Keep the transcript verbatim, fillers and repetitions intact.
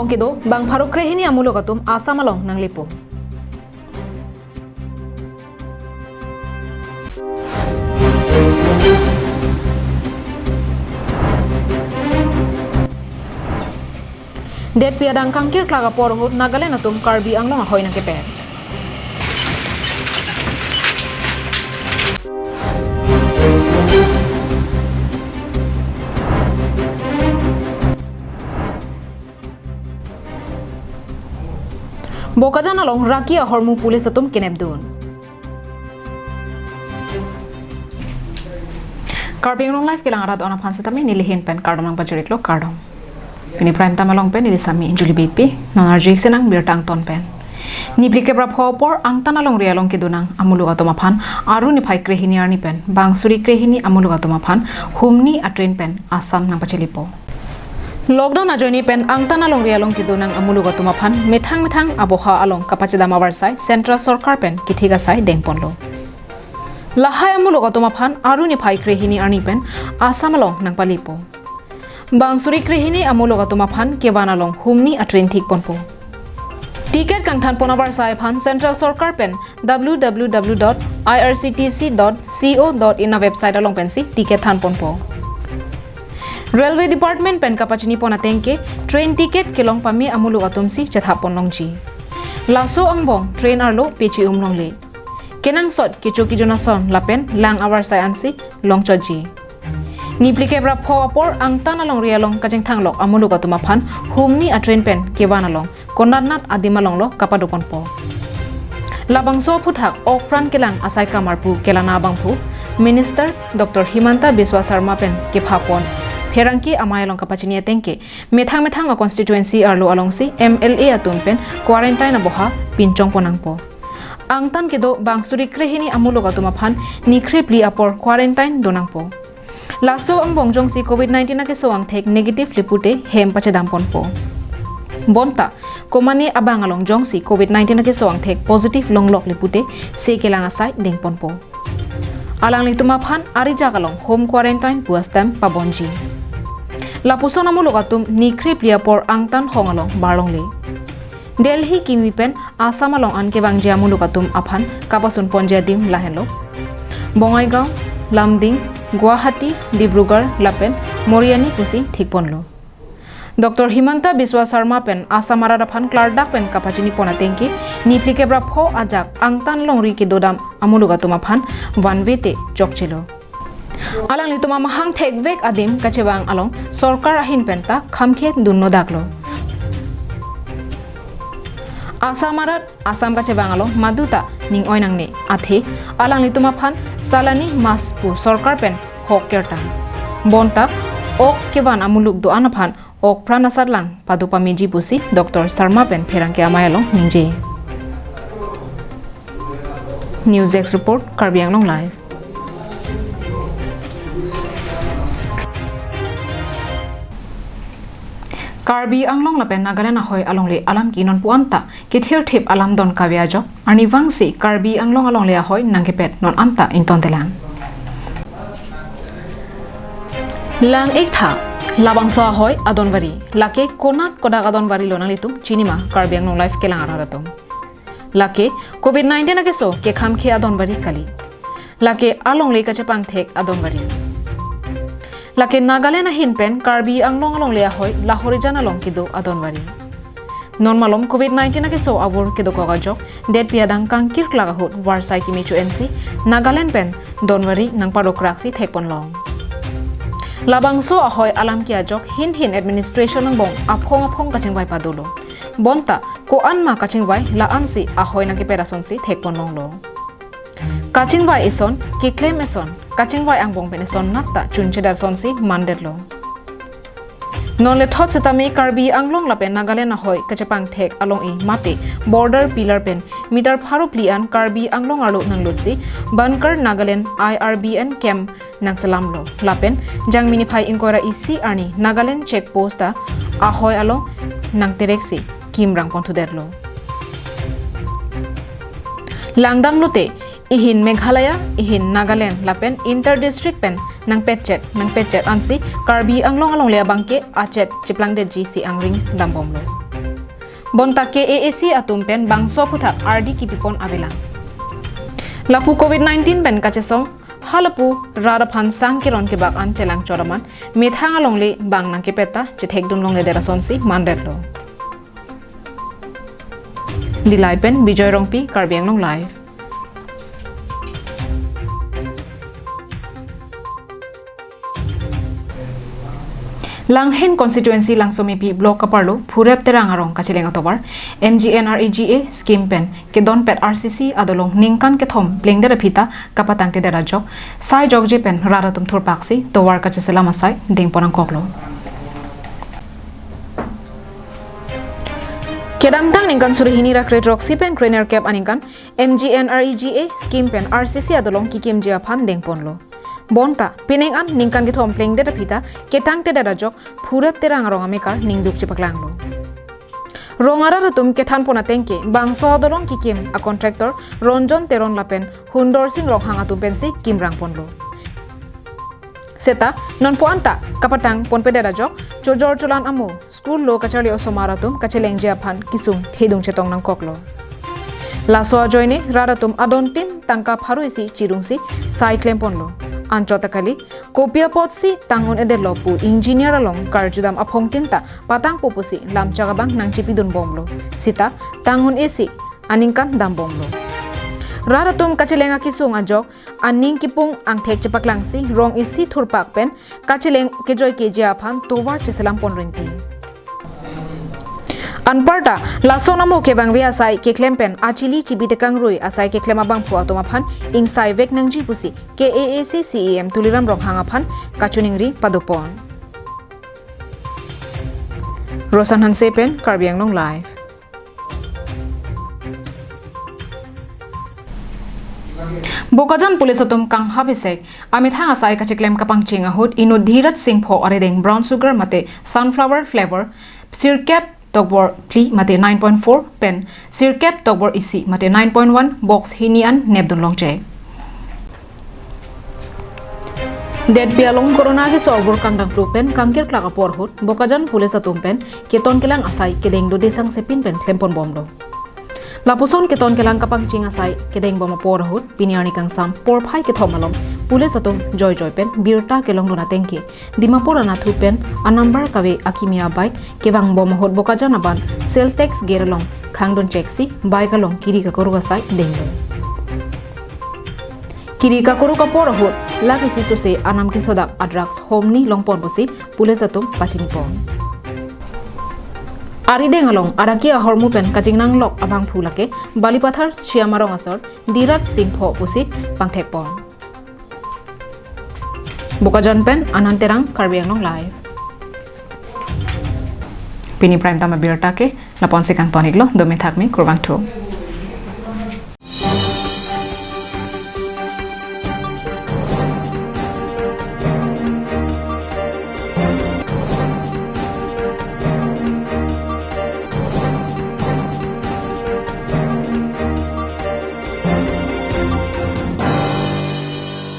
Kedo bang pharo krehini amuluk atum Assam along nanglepo. Detpi adang kangkir klak apor ahut Nagaland atum Karbi Anglong ahoi nangkepet. Bokajan along raki ahormu police atum kenepdun. Karbi Anglong Live kelang arat on aphan setame nelihin pen kardom nangpachiriklo, kardom. Pini prime time along pen neli sami Julie Beypi, nang arju-ik sinang birta angton pen. Niphlikep ra pho apor Angtan alongri along kedonang amuluk atum aphan Aru niphai krehini arni pen bang suri krehini amuluk atum aphan humni a-train pen Assam nangpachelepo. Lockdown ajoine pen Angtan alongri along kedonang amuluk atum aphan methang methang aboha along kapachedam avarsai Central Sorkar pen kethik asai dengponlo. Lahai amuluk atum aphan Aru niphai krehini arni pen Assam along nangpalepo. Bang suri krehini amuluk atum aphan kevan along humni a-train thikponpo. Ticket kangthanpon avarsai aphan Central Sorkar pen W W W dot I R C T C dot co dot in a-website along pensi ticket thanponpo. Railway Department pen kapachinipon ateng ke train ticket kelong pame amuluk atumsi chethappon longji. Laso angbong train arlo peche-um longle. Kenangsot kecho kejun ason lapen lang avarsai ansi longchotji. Niphlikep ra pho apor Angtan alongri along kachingthanglok amuluk atum aphan humni a-train pen kevan along konatnat adim alonglo kapadoponpo. Labangso aphuthak okpran kelang asai kamarpu kelana abangphu Minister Doctor Himanta Biswa Sarma pen kephapon pherangke amei along kapachini ateng ke methang methang a-constituency arlo alongsi M L A atum pen quarantine aboha pinchongpon nangpo. Angtan kedo bang suri krehini amuluk atum aphan niphli apor quarantine donangpo. Laso angbong jongsi covid nineteen akeso angthek negative le pute hem pachedamponpo. Bonta komane abang along jongsi covid nineteen akeso angthek positive longlokle pute se kelang asai dengponpo. Alanglitum aphan arijak along home quarantine pu a-stamp pabonji. Lapuson amuluk atum niphli apor Angtan hong along barlongle. Delhi kimi pen Assam along an kevangji amuluk atum aphan kapasunponji adim lahenlo. Bongaigaon, Lumding, Guwahati, Dibrugarh lapen Moriani pusi thikponlo. Doctor Himanta Biswa Sarma pen Assam arat aphan klardak pen kapachinipon ateng ke niphlikep ra pho ajak Angtan alongri kedodam amuluk atum aphan vanve te chokchelo. Alanglitum amahang thekvek adim kachevang along sorkar ahin penta khamkhe dunno daklo. Assam arat Assam kachevang along maduta ning-oi nangne athe alanglitum aphan salani mas pu sorkar pen hok kertang. Bonta ok kevan amuluk do-an aphan okpran asatlang pado pameji pusi Doctor Sarma pen pherangke amei along ningje. News Desk Report, Karbi Anglong Live. Karbi Anglong lapen Nagaland ahoi alongle alam ke non pu anta kethirthip alam don kave ajok arnivangsi Karbi Anglong alongle ahoi nangkepet non anta ingtontelang. Lang-iktha, labangso ahoi adonvari, lake konat kodak adonvari lo nanglitum chinima Karbi Anglong Live kelang arat atum. Lake covid nineteen akeso kekhamkhe adonvari kali. Lake alongle kachepangthek adonvari. Lake Nagaland ahin pen Karbi Anglong alongle ahoi lahorijan along kedo adonvari. Non malom covid nineteen akeso avur kedokok ajok detpi adang kangkir klak ahut varsai kimi chu ensi Nagaland pen donvari nangparokraksi thekponlong. Labangso ahoi alam ke ajok hin hin administration angbong aphong aphong kachingvai padolo. Bonta ko-an ma kachingvai la-ansi ahoi nangkepet asonsi thekponlonglo. Kachingvai eson, keklem eson, kachingvai angbong pen eson natta chunchedar asonsi mandetlo. Non lethot setame Karbi Anglong lapen Nagaland ahoi kachepangthek along-i mate border pillar pen meter pharo phli an Karbi Anglong arlo nanglutsi Banker Nagaland I R B N camp nangselamlo. Lapen Jangmi niphai ingkoi ra isi arni Nagaland check post ta ahoi along nangtereksi kimrang ponthudetlo. Langdamlote, ihin Meghalaya, ihin Nagaland lapen inter district pen nangpetchet, nangpetchet ansi Karbi Anglong alongle abangke achet chiplangdetji si angring dambomlo. Bonta K A A C atum pen bangso aphuthak ardi kipipon avelang. Lapu covid nineteen pen kachesong halapu rat aphan sang keron kebak an chelangchot aman methang alongle bang nangkepet ta chethekdun longledet asonsi mandetlo. Dillai pen Bijoy Rongpi, Karbi Anglong Live. Langhin constituency Langsomepi block kaparlo Phurep Terang arong kacheleng atovar M G N R E G A scheme pen kedonpet R C C adolong ningkan kethom plengdet aphi ta kapatangtedet ajok sai jokje pen rat atum thurpaksi tovar kacheselam asai dengpon nangkoklo. Kedamtang ningkan suri hini ra krethrok isi pen krenerkep aningkan M G N R E G A scheme pen R C C adolong kikimji aphan dengponlo. Bonta pining an ningkan kethom plengdet aphi ta ketangtedet ajok Phurep Terang arong amekar ningduk chepaklanglo. Rong arat atum kethanpon ateng ke bangso adolong kikim a contractor Ronjon Teron lapen Hundorsing Ronghang atum pensi kimrangponlo. Seta nonpu anta kapatangponpedet ajok chojor cholan amo school lo kacharli osomar atum kachelengji aphan kesung thedung chetong nangkoklo. Laso ajoine rat atum adontin tangka pharo isi chirungsi sai klemponlo. Anchot ta kali, kopi apotsi tang un-edetlo pu engineer along karjudam aphongtin ta patangpo pusi lamchak abang nangchepidunbomlo. Seta tang un-esi aningkan dambomlo. Rat atum kacheleng akesung ajok aning kipung angthek chepaklangsi rong isi thurpak pen kacheleng kejoi keji aphan tovar cheselampon rinti. Anparta lason amo kevangve asai keklem pen achili chibi tekangrui asai keklem abangphu atum aphan ingsaivek nangji pusi K A A C C E M Tuliram Ronghang aphan kachiningri padopon. Roshan Hanse pen Karbi Anglong Live. Bokajan police atum kanghap isek amethang asai kacheklem kapangcheng ahut inut Dhirat Singpho arideng brown sugar mate sunflower flavor sirkep tokbor phli mate nine point four pen sirkep tokbor isi mate nine point one box hini an nepdun longchek. Detpi along corona keso abur kangdang pru pen kangkirklak apor ahut Bokajan police atum pen keton kelang asai kedeng dode sangsepin pen klemponbomlo. Lapuson keton kelang kapangcheng asai kedengbom apor ahut pini arni kangsam porphai kethom along police atum joijoi pen birta kelongdun ateng ke Dimapur anatthu pen anumber kave akimi abike kevangbom ahut Bokajan aban sale tax gate along khangduncheksi bike along kiri kakuruk asai dengdun. Kiri kakuruk apor ahut lakh isi sose anam kesodak adrugs homni longpon pusi police atum pachinipon. Arideng along araki ahormu pen kachingnanglok abangphu lake Balipathar Siam arong asor Dhirat Singpho pusi pangthekpon. Bokajan pen Anand Terang, Karbi Anglong Live. Pini prime time abirta ke lapu-ansi kangton-iklo, dome thakme, kurvangthu.